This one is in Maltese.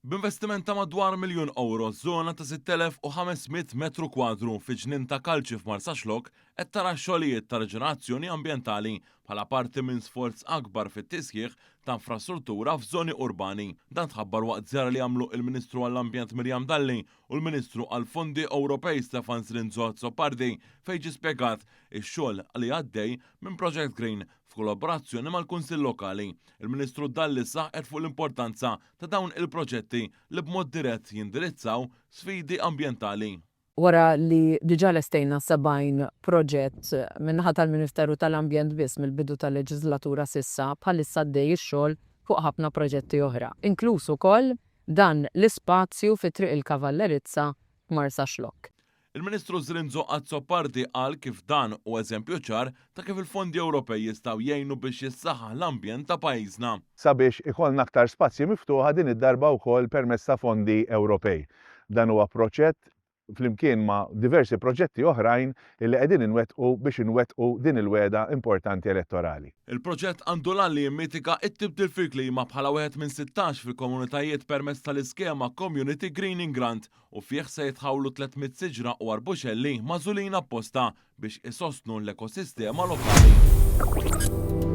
B'investiment ta' madwar miljun ewro, żona ta' 6,500 metru kwadru fi Ġnien ta' Kalċi f'Marsaxlokk qed tara xogħlijiet ta' riġenerazzjoni ambjentali bħala parti minn sforz akbar fit-tisħiħ ta' infrastruttura f'żoni urbani. Dan tħabbar waqt żjara li għamlu il-Ministru għall-Ambjent Miriam Dalli u l-Ministru għall-Fondi Ewropej Stefan Zrinzo Azzopardi fejn ġie spjegat ix-xogħol li għaddej minn Project Green f'kollaborazzjoni mal-Kunsill Lokali. Il-Ministru Dalli saħqet fuq l-importanza ta' dawn il-proġetti li b'mod dirett jindirizzaw sfidi ambjentali. Wara li diġà lestejna 70 proġett min-naħa tal-Ministeru tal-Ambjent biss mill-bidu tal-leġiżlatura s'issa, bħalissa għaddej ix-xogħol fuq ħafna proġetti oħra, inkluż ukoll dan l-ispazju fi Triq il-Kavallerizza f'Marsaxlokk. Il-Ministru Zrinzo Azzopardi qal kif dan hu eżempju ċar ta' kif il-fondi Ewropej jistgħu jgħinu biex jissaħħaħ l-ambjent ta' pajjiżna. Sabiex ikollna aktar spazji miftuħa din id-darba wkoll permezz ta' fondi Ewropej. Dan huwa proċett flimkien ma' diversi proġetti oħrajn illi qegħdin inwettqu biex inwettqu din il-wegħda importanti elettorali. Il-proġett għandu l-għan li jimmitika t-tibdil fil-klima bħala wieħed minn 16 fil-komunitajiet permezz tal-iskema Community Greening Grant u fih se jitħawlu 300 siġra u arbuxelli magħżulin apposta biex isostnu l-ekosistema lokali.